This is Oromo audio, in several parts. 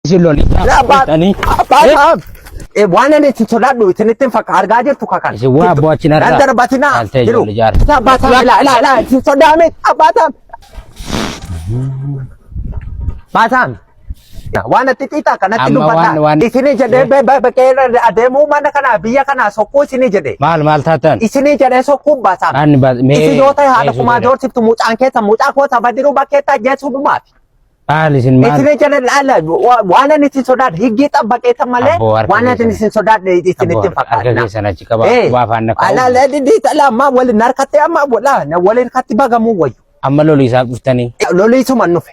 Isin lolisaa Abbaa dhuftanii. abbaa waan ani isin sodaadhu isinitti hin fakka argaa jirtu kakan. Isin waa abboo achi narraa. Nan darbatinaa. Laaltee Jiru. ijoollee jaarsa. Abbaa taam ilaa ilaa ilaa isin sodaame abbaa taam. Abbaa taam. Waan ati xiixaa kanatti Amma dubbadhaa. waan- Isinii jedhee beqeerra adeemuu mana kanaa biyya kanaa sokkuu isinii jedhee. Maal maal taatan? Isinii jedhee sokkuun baasaam. Anni baas mee. Isin yoo ta'e haadha mee kumaa suuta doorsiftu mucaan keessa mucaa koo saba diruu bakkeetti ajjeesuu dhumaati. Maal isin maal? Isinii jedhee laala waan ani isin sodaadhe higgii xabbaqeeta malee Abboo harka waan ani keessan. isin sodaadhe isinitti hin Abboo harka fakkaatna. keessan achi qaba. Waa afaan na kaa'u. Alaala didii amma waliin harkatti amma waliin harkatti bagamuu wayyu. Amma lolisaaf dhuftanii. Loliisuma nufe.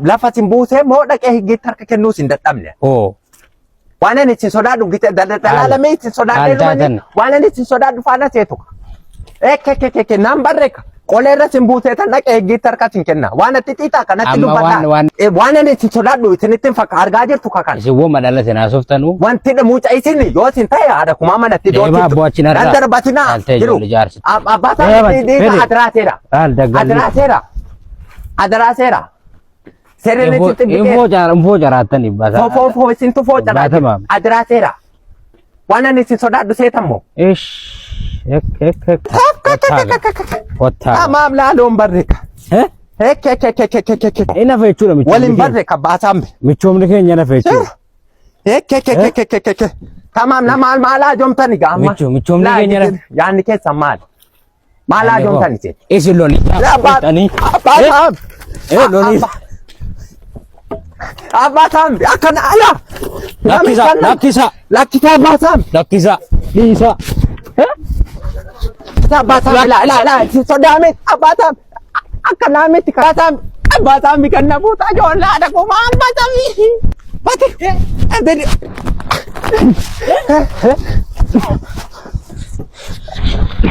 Lafa isin buusee moo dhaqee higgiitti harka kennuus hin dadhabne. Hoo. Waan ani isin sodaadhu gite dalaalamee isin sodaadhe Maal taatan? waan ani isin sodaadhu faana seetu. Ekke naan barreeka. Qolee irra isin buusee tan dhaqee higgiitti harka isin kenna. Waan ati xiixaa kanatti Amma dubbadhaa. waan- waan- Waan ani isin sodaadhu isinitti hin fakka argaa jirtu kakan. Isin woma dhalate naasoftanu. Wanti mucaa isin yoo isin ta'e haadha kumaa manatti Deemaa abboo achi narraa. Nan darbatinaa. Laaltee Jiru. ijoollee jaarsi. Abbaa Deema, taa'ee fedhi. adiraaseera. Laal daggalli. Adiraaseera. Adiraaseera. Seerri itti Infoo jaara infoo jaraattani baasa. Fofoo fofoo isintu foo caraa Baatama. Adiraaseera. Waan ani isin sodaadhu seetammoo. Ish. Ek ek ek. Kottaa. Amaam laaloon barreeka. Eh? Hekke. Inni hafe jechuudha michoomni Waliin keenya. barreeka baasaambe. Michoomni keenya nafe jechuudha. Hekke. Tamaam na maal maal haajomtani gaama. Michoomni keenya nafe. Yaanni keessan maal? Maal haajomtani isin? Isin lolisaaf Abbaa dhuftanii. abbaa taam. Eh lolis. Abbaa taam akkana ala. Lakkisa lakkisa Lakkisa abbaa taam. lakkisa dhiisa. Abbaa taam ilaa ilaa ilaa isin sodaame abbaa taam akka naamitti karaa taam abbaa taam kan na buuta ijoollee haadha kumaa abbaa taam. Bati.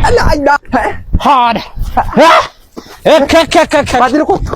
Ala ala. Haadha. Ek ek ek ek. Badri kottu.